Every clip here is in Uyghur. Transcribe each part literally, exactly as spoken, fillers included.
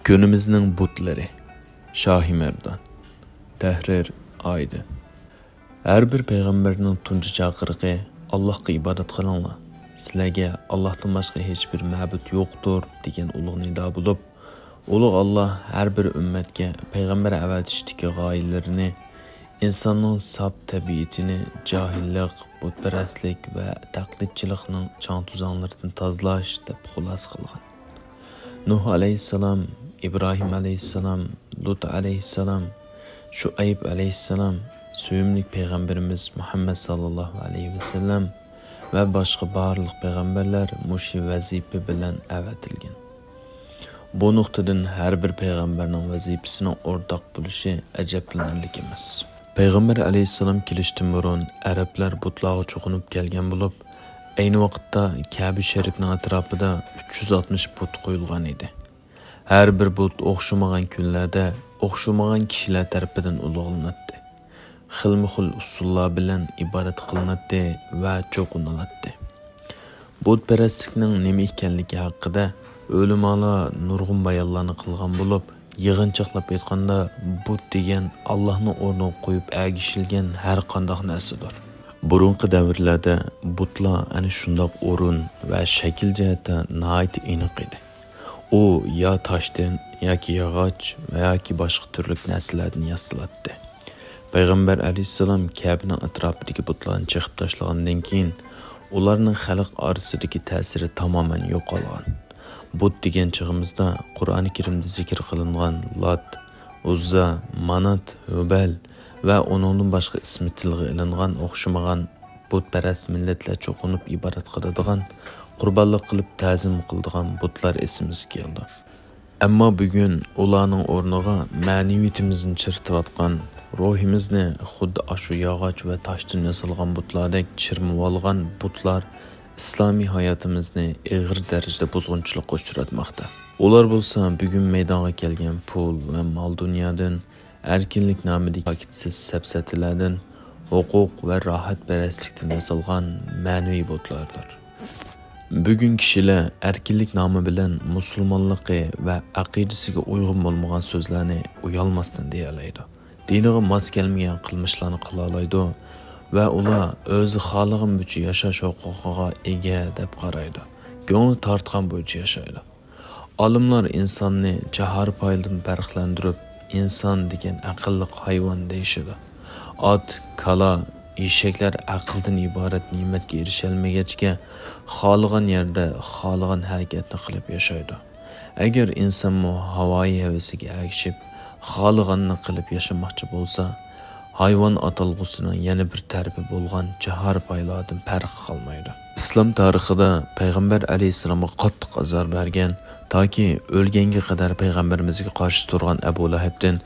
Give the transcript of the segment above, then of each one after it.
كۈنىمىزنىڭ بۇتلىرى. شاھى مەردان. تەھرىر ئايدىن. ھەر بىر پەيغەمبەرنىڭ تۇنجى چاقىرىقى «ئاللاھقا ئىبادەت قىلىڭلار، سىلەرگە ئاللاھتىن باشقا ھېچبىر مەبۇد يوقتۇر» دېگەن ئۇلۇغ نىدا بولۇپ، ئۇلۇغ ئاللاھ ھەر بىر ئۈممەتكە پەيغەمبەر ئەۋەتىشتىكى غايىلىرىنى ئىنساننىڭ ساپ تەبىئىتىنى جاھىللىق، بۇتپەرەسلىك ۋە تەقلىدچىلىقنىڭ چاڭ-توزانلىرىدىن تازىلاش دەپ خۇلاسە قىلغان. نۇھ ئەلەيھىسسالام، ئىبراھىم ئەلەيھىسسالام، لۇت ئەلەيھىسسالام، شۇئەيب ئەلەيھىسسالام، سۆيۈملۈك پەيغەمبىرىمىز مۇھەممەد ساللاللاھۇ ئەلەيھى ۋەسەللەم ۋە باشقا بارلىق پەيغەمبەرلەر مۇشۇ ۋەزىپە بىلەن ئەۋەتىلگەن. بۇ نۇقتىدىن ھەر بىر پەيغەمبەرنىڭ ۋەزىپىسىنىڭ ئورتاق بولۇشى ئەجەبلىنەرلىك ئەمەس. پەيغەمبەر ئەلەيھىسسالام كېلىشتىن بۇرۇن ئەرەبلەر بۇتلارغا چوقۇنۇپ كەلگەن بولۇپ، ئەينى ۋاقىتتا كەبە شەرىپنىڭ ئەتراپىدا ئۈچ يۈز ئاتمىش بۇت قويۇلغان ئىدى. ھەر بىر بۇت ئوخشىمىغان كۈنلەردە ئوخشىمىغان كىشىلەر تەرىپىدىن ئۇلۇغلىناتتى. خىلمۇ خىل ئۇسۇللار بىلەن ئىبادەت قىلىناتتى ۋە چوقۇنۇلاتتى. بۇتپەرەسلىكنىڭ نېمە ئىكەنلىكى ھەققىدە ئۆلىمالار نۇرغۇن بايانلارنى قىلغان بولۇپ، يىغىنچاقلاپ ئېيتقاندا، بۇت دېگەن ئاللاھنىڭ ئورنىغا قويۇپ ئەگىشىلگەن ھەر قانداق نەرسىدۇر. بۇرۇنقى دەۋرلەردە بۇتلار ئەنە شۇنداق ئورۇن ۋە شەكىل جەھەتتە ناھايىتى ئېنىق ئىدى. ئۇ يا تاشتىن، ياكى ياغاچ ۋە ياكى باشقا تۈرلۈك نەرسىلەردىن ياسىلاتتى. پەيغەمبەر ئەلەيھىسسالام كەبىنىڭ ئەتراپىدىكى بۇتلارنى چېقىپ تاشلىغاندىن كېيىن، ئۇلارنىڭ خەلق ئارىسىدىكى تەسىرى تامامەن يوقالغان. بۇت دېگەن چېغىمىزدا قۇرئانى كەرىمدە زىكىر قىلىنغان لات، ئۇززا، مانات، ھۇبەل ۋە ئۇنىڭدىن باشقا ئىسمى تىلغا ئېلىنغان ئوخشىمىغان بۇتپەرەس مىللەتلەر چوقۇنۇپ ئىبادەت قىلىدىغان، قۇربانلىق قىلىپ تەزىم قىلىدىغان بۇتلار ئېسىمىزگە كېلىدۇ. ئەمما بۈگۈن ئۇلارنىڭ ئورنىغا مەنىۋىيىتىمىزنى چىرىتىۋاتقان، روھىمىزنى خۇددى ئاشۇ ياغاچ ۋە تاشتىن ياسالغان بۇتلاردەك چىرمىۋالغان بۇتلار ئىسلامىي ھاياتىمىزنى ئېغىر دەرىجىدە بۇزغۇنچىلىققا ئۇچراتماقتا. ئۇلار بولسا بۈگۈن مەيدانغا كەلگەن پۇل ۋە مال-دۇنيادىن، ئەركىنلىك نامىدىكى پاكىتسىز سەپسەتىلەردىن، ھوقۇق ۋە راھەتپەرەسلىكتىن ياسالغان مەنىۋى بۇتلاردۇر. بۈگۈن كىشىلەر ئەركىنلىك نامى بىلەن مۇسۇلمانلىقى ۋە ئەقىدىسىگە ئۇيغۇن بولمىغان سۆزلەرنى ئۇيالماستىن دېيەلەيدۇ. دىنىغا ماس كەلمىگەن قىلمىشلارنى قىلالايدۇ ۋە ئۇلار ئۆزى خالىغان بويىچە ياشاش ھوقۇقىغا ئىگە دەپ قارايدۇ. كۆڭلى تارتقان بويىچە ياشايدۇ. ئالىملار ئىنساننى جاھارپايلىدىن پەرقلەندۈرۈپ، ئىنسان دېگەن ئەقىللىق ھايۋان دېيىشىدۇ. ئات، كالا، ئېشەكلەر ئەقىلدىن ئىبارەت نېمەتكە ئېرىشەلمىگەچكە، خالىغان يەردە خالىغان ھەرىكەتنى قىلىپ ياشايدۇ. ئەگەر ئىنسانمۇ ھاۋايى ھەۋىسىگە ئەگىشىپ، خالىغاننى قىلىپ ياشىماقچى بولسا، ھايۋان ئاتالغۇسىنىڭ يەنە بىر تەرىپى بولغان جاھارپايلاردىن پەرقى قالمايدۇ. ئىسلام تارىخىدا پەيغەمبەر ئەلەيھىسسالامغا قاتتىق ئازار بەرگەن، تاكى ئۆلگەنگە قەدەر پەيغەمبىرىمىزگە قارشى تۇرغان ئەبۇ لەھەبتىن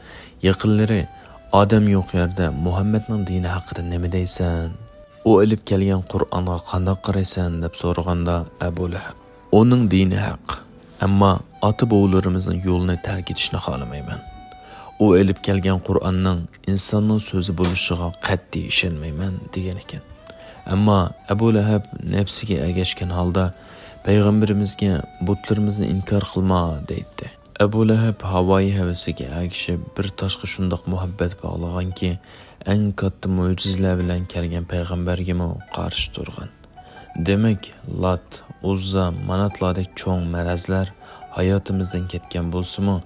يېقىنلىرى ئادەم يوق يەردە «مۇھەممەدنىڭ دىنى ھەققىدە نېمە دەيسەن؟ ئۇ ئېلىپ كەلگەن قۇرئانغا قانداق قارايسەن؟» دەپ سورىغاندا ئەبۇ لەھەب، «ئۇنىڭ دىنى ھەق، ئەمما ئاتا-بوۋىلىرىمىزنىڭ يولىنى تەرك ئېتىشنى خالىمايمەن. ئۇ ئېلىپ كەلگەن قۇرئاننىڭ ئىنساننىڭ سۆزى بولۇشىغا قەتئىي ئىشەنمەيمەن» دېگەنىكەن. ئەمما ئەبۇ لەھەب نەپسىگە ئەگەشكەن ھالدا پەيغەمبىرىمىزگە «بۇتلىرىمىزنى ئىنكار قىلما» دەيتتى. ئەبۇ لەھەب ھاۋايى ھەۋىسىگە ئەگىشىپ، بىر تاشقا شۇنداق مۇھەببەت باغلىغانكى، ئەڭ كاتتا مۆجىزىلەر بىلەن كەلگەن پەيغەمبەرگىمۇ قارشى تۇرغان. دېمەك، لات، ئۇززا، ماناتلاردەك چوڭ مەرەزلەر ھاياتىمىزدىن كەتكەن بولسىمۇ،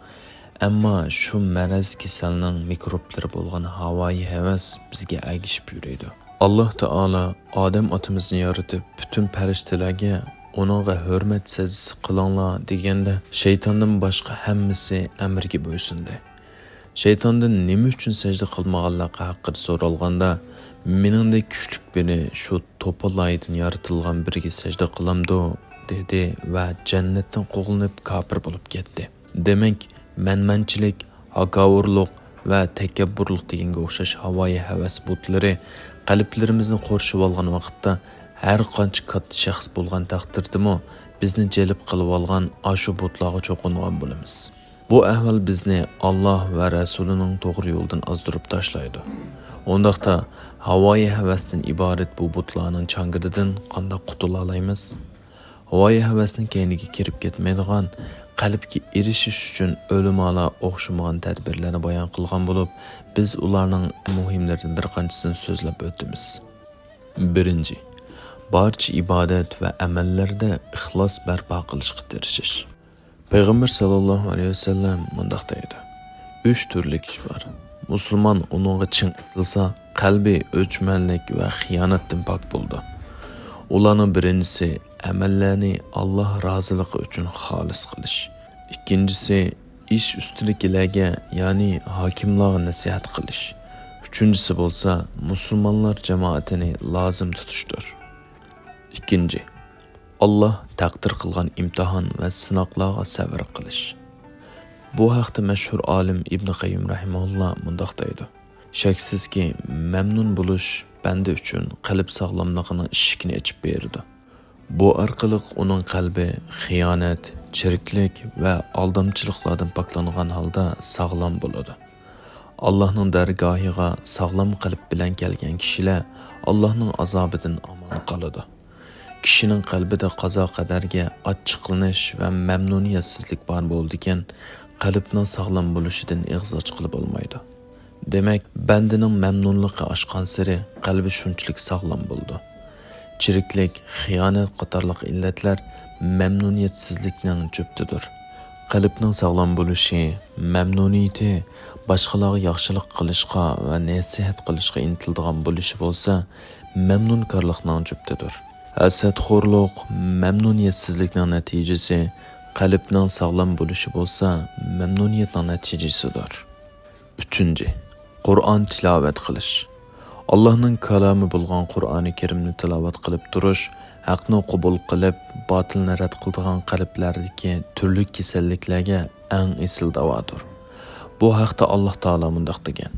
ئەمما شۇ مەرەز كېسەلنىڭ مىكروبلىرى بولغان ھاۋايى ھەۋەس بىزگە ئەگىشىپ يۈرىدۇ. ئاللاھ تائالا ئادەم ئاتىمىزنى يارىتىپ، پۈتۈن پەرىشتىلەرگە «ئۇنىڭغا ھۆرمەت سەجدىسى قىلىڭلار» دېگەندە، شەيتاندىن باشقا ھەممىسى ئەمرىگە بويسۇندى. شەيتاندىن نېمە ئۈچۈن سەجدە قىلمىغانلىقى ھەققىدە سورالغاندا، «مېنىڭدەك كۈچلۈك بىرى شۇ توپا لايدىن يارىتىلغان بىرىگە سەجدە قىلامدۇ؟» دېدى ۋە جەننەتتىن قوغلىنىپ كاپىر بولۇپ كەتتى. دېمەك، مەنمەنچىلىك، ھاكاۋۇرلۇق ۋە تەكەببۇرلۇق دېگەنگە ئوخشاش ھاۋايى ھەۋەس بۇتلىرى قەلبلىرىمىزنى قورشىۋالغان ۋاقىتتا، ھەر قانچە كاتتا شەخس بولغان تەقدىردىمۇ، بىزنى جەلپ قىلىۋالغان ئاشۇ بۇتلارغا چوقۇنغان بولىمىز. بۇ ئەھۋال بىزنى ئاللاھ ۋە رەسۇلىنىڭ توغرا يولىدىن ئازدۇرۇپ تاشلايدۇ. ئۇنداقتا، ھاۋايى ھەۋەستىن ئىبارەت بۇ بۇتلارنىڭ چاڭگىلىدىن قانداق قۇتۇلالايمىز؟ ھاۋايى ھەۋەسنىڭ كەينىگە كىرىپ كەتمەيدىغان، قەلبكە ئېرىشىش ئۈچۈن ئۆلىمالار ئوخشىمىغان تەدبىرلەرنى بايان قىلغان بولۇپ، بىز ئۇلارنىڭ مۇھىملىرىدىن بىر قانچىسىنى سۆزلەپ ئۆتىمىز. بىرىنچى، بارچە ئىبادەت ۋە ئەمەللەردە ئىخلاس بەرپا قىلىشقا تىرىشىش. پەيغەمبەر ساللاللاھۇ ئەلەيھى ۋەسەللەم مۇنداق دەيدۇ: «ئۈچ تۈرلۈك ئىش بار. مۇسۇلمان ئۇنىڭغا چىڭ ئېسىلسا، قەلبى ئۆچمەنلىك ۋە خىيانەتتىن پاك بولىدۇ. ئۇلارنىڭ بىرىنچىسى ئەمەللەرنى ئاللاھ رازىلىقى ئۈچۈن خالىس قىلىش. ئىككىنچىسى ئىش ئۈستىدىكىلەرگە، يەنى ھاكىملارغا نەسىھەت قىلىش. ئۈچىنچىسى بولسا مۇسۇلمانلار جامائىتىنى لازىم تۇتۇشتۇر.» ئىككىنچى، ئاللاھ تەقدىر قىلغان ئىمتىھان ۋە سىناقلارغا سەۋر قىلىش. بۇ ھەقتە مەشھۇر ئالىم ئىبن قەييىم رەھىمەھۇللاھ مۇنداق دەيدۇ: «شەكسىزكى، مەمنۇن بولۇش بەندە ئۈچۈن قەلب ساغلاملىقىنىڭ ئىشىكىنى ئېچىپ بېرىدۇ. بۇ ئارقىلىق ئۇنىڭ قەلبى خىيانەت، چىرىكلىك ۋە ئالدامچىلىقلاردىن پاكلانغان ھالدا ساغلام بولىدۇ. ئاللاھنىڭ دەرگاھىغا ساغلام قەلب بىلەن كەلگەن كىشىلەر ئاللاھنىڭ ئازابىدىن ئامان قالىدۇ.» كىشىنىڭ قەلبىدە قازا-قەدەرگە ئاچچىقلىنىش ۋە مەمنۇنىيەتسىزلىك بار بولىدىكەن، قەلبنىڭ ساغلام بولۇشىدىن ئېغىز ئاچقىلى بولمايدۇ. دېمەك، بەندىنىڭ مەمنۇنلۇقى ئاشقانسېرى قەلبى شۇنچىلىك ساغلام بولىدۇ. چىرىكلىك، خىيانەت قاتارلىق ئىللەتلەر مەمنۇنىيەتسىزلىكنىڭ جۈپتىدۇر. قەلبنىڭ ساغلام بولۇشى، مەمنۇنىيىتى باشقىلارغا ياخشىلىق قىلىشقا ۋە نەسىھەت قىلىشقا ئىنتىلىدىغان بولۇشى بولسا، مەمنۇنكارلىقنىڭ جۈپتىدۇر. ھەسەتخورلۇق مەمنۇنىيەتسىزلىكنىڭ نەتىجىسى، قەلبنىڭ ساغلام بولۇشى بولسا مەمنۇنىيەتنىڭ نەتىجىسىدۇر. ئۈچىنچى، قۇرئان تىلاۋەت قىلىش. ئاللاھنىڭ كالامى بولغان قۇرئانى كەرىمنى تىلاۋەت قىلىپ تۇرۇش، ھەقنى قوبۇل قىلىپ، باتىلنى رەت قىلىدىغان قەلبلەردىكى تۈرلۈك كېسەللىكلەرگە ئەڭ ئېسىل داۋادۇر. بۇ ھەقتە ئاللاھ تائالا مۇنداق دېگەن: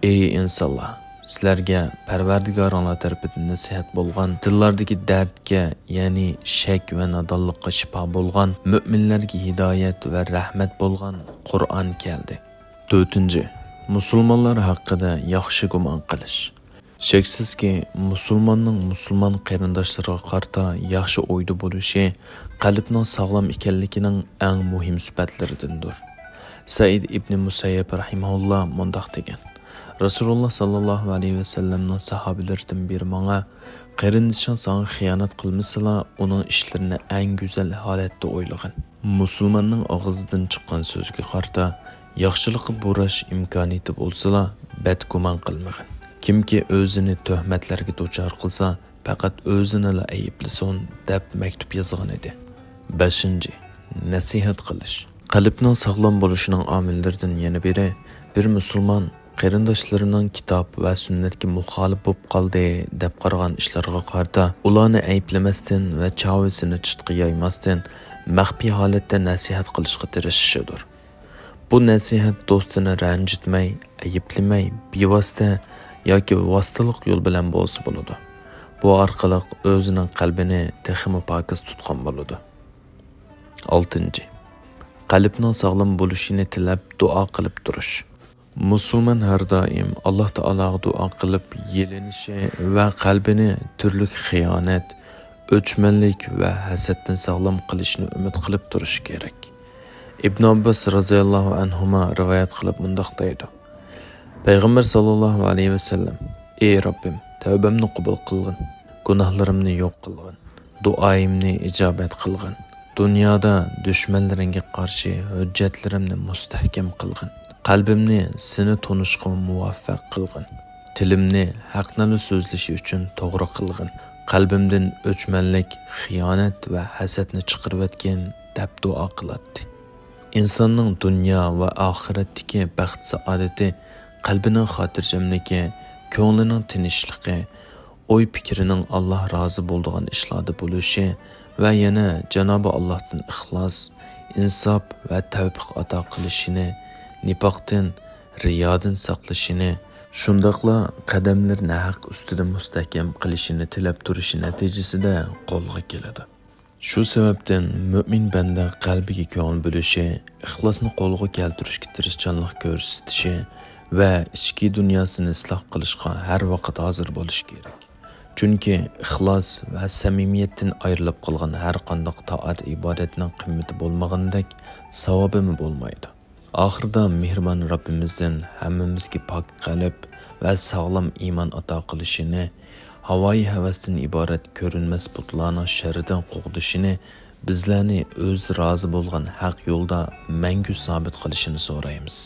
«ئەي ئىنسانلار! سىلەرگە پەرۋەردىگارىڭلار تەرىپىدىن نەسىھەت بولغان، دىللاردىكى دەردكە، يەنى شەك ۋە نادانلىققا شىپا بولغان، مۆمىنلەرگە ھىدايەت ۋە رەھمەت بولغان قۇرئان كەلدى.» تۆتىنچى، مۇسۇلمانلار ھەققىدە ياخشى گۇمان قىلىش. شەكسىزكى، مۇسۇلماننىڭ مۇسۇلمان قېرىنداشلىرىغا قارىتا ياخشى ئويدا بولۇشى قەلبنىڭ ساغلام ئىكەنلىكىنىڭ ئەڭ مۇھىم سۈپەتلىرىدىندۇر. سەئىد ئىبنى مۇسەييەب رەھىمەھۇللا مۇنداق دېگەن: رەسۇلۇللا ساللاللاھۇ ئەلەيھى ۋەسەللەمنىڭ ساھابىلىرىدىن بىرى ماڭا، «قېرىندىشىڭ ساڭا خىيانەت قىلمىسىلا، ئۇنىڭ ئىشلىرىنى ئەڭ گۈزەل ھالەتتە ئويلىغىن. مۇسۇلماننىڭ ئاغزىدىن چىققان سۆزگە قارىتا، ياخشىلىققا بۇراش ئىمكانىيىتى بولسىلا، بەدگۇمان قىلمىغىن. كىمكى ئۆزىنى تۆھمەتلەرگە دۇچار قىلسا، پەقەت ئۆزىنىلا ئەيىبلىسۇن» دەپ مەكتۇپ يازغان ئىدى. بەشىنچى، نەسىھەت قىلىش. قەلبنىڭ ساغلام بولۇشىنىڭ ئامىللىرىدىن يەنە بىرى، بىر مۇسۇلمان قېرىنداشلىرىنىڭ كىتاب ۋە سۈننەتكە مۇخالىپ بولۇپ قالدى دەپ قارىغان ئىشلىرىغا قارىتا، ئۇلارنى ئەيىبلىمەستىن ۋە چاۋىسىنى چىتقا يايماستىن، مەخپىي ھالەتتە نەسىھەت قىلىشقا تىرىشىشىدۇر. بۇ نەسىھەت دوستىنى رەنجىتمەي، ئەيىبلىمەي، بىۋاسىتە ياكى ۋاسىتىلىق يول بىلەن بولسا بولىدۇ. بۇ ئارقىلىق ئۆزىنىڭ قەلبىنى تېخىمۇ پاكىز تۇتقان بولىدۇ. ئالتىنچى، قەلبنىڭ ساغلام بولۇشىنى تىلەپ دۇئا قىلىپ تۇرۇش. مۇسۇلمان ھەر دائىم ئاللاھ تائالاغا دۇئا قىلىپ يېلىنىشى ۋە قەلبىنى تۈرلۈك خىيانەت، ئۆچمەنلىك ۋە ھەسەتتىن ساغلام قىلىشنى ئۈمىد قىلىپ تۇرۇشى كېرەك. ئىبن ئابباس رازىياللاھۇ ئەنھۇما رىۋايەت قىلىپ مۇنداق دەيدۇ: پەيغەمبەر ساللاللاھۇ ئەلەيھى ۋەسەللەم: «ئەي رەببىم، تەۋبەمنى قوبۇل قىلغىن، گۇناھلىرىمنى يوق قىلغىن، دۇئايىمنى ئىجابەت قىلغىن، دۇنيادا دۈشمەنلىرىڭگە قارشى ھۆججەتلىرىمنى مۇستەھكەم قىلغىن، قەلبىمنى سېنى تونۇشقا مۇۋەپپەق قىلغىن، تىلىمنى ھەقنىلا سۆزلىشى ئۈچۈن توغرا قىلغىن، قەلبىمدىن ئۆچمەنلىك، خىيانەت ۋە ھەسەتنى چىقىرىۋەتكىن» دەپ دۇئا قىلاتتى. ئىنساننىڭ دۇنيا ۋە ئاخىرەتتىكى بەخت-سائادىتى، قەلبىنىڭ خاتىرجەملىكى، كۆڭلىنىڭ تىنچلىقى، ئوي-پىكرىنىڭ ئاللاھ رازى بولىدىغان ئىشلاردا بولۇشى ۋە يەنە جانابى ئاللاھتىن ئىخلاس، ئىنساپ ۋە تەۋپىق ئاتا قىلىشىنى، نىپاقتىن، رىيادىن ساقلىشىنى، شۇنداقلا قەدەملىرىنى ھەق ئۈستىدە مۇستەھكەم قىلىشىنى تىلەپ تۇرۇشى نەتىجىسىدە قولغا كېلىدۇ. شۇ سەۋەبتىن مۆمىن بەندە قەلبىگە كۆڭۈل بۆلۈشى، ئىخلاسنى قولغا كەلتۈرۈشكە تىرىشچانلىق كۆرسىتىشى ۋە ئىچكى دۇنياسىنى ئىسلاھ قىلىشقا ھەر ۋاقىت ھازىر بولۇشى كېرەك. چۈنكى ئىخلاس ۋە سەمىمىيەتتىن ئايرىلىپ قالغان ھەر قانداق تائەت ئىبادەتنىڭ قىممىتى بولمىغىنىدەك، ساۋابىمۇ بولمايدۇ. ئاخىرىدا مېھرىبان رەببىمىزدىن ھەممىمىزگە پاك قەلب ۋە ساغلام ئىمان ئاتا قىلىشىنى، ھاۋايى ھەۋەستىن ئىبارەت كۆرۈنمەس بۇتلارنىڭ شەررىدىن قوغدىشىنى، بىزلەرنى ئۆزى رازى بولغان ھەق يولدا مەڭگۈ سابىت قىلىشىنى سورايمىز.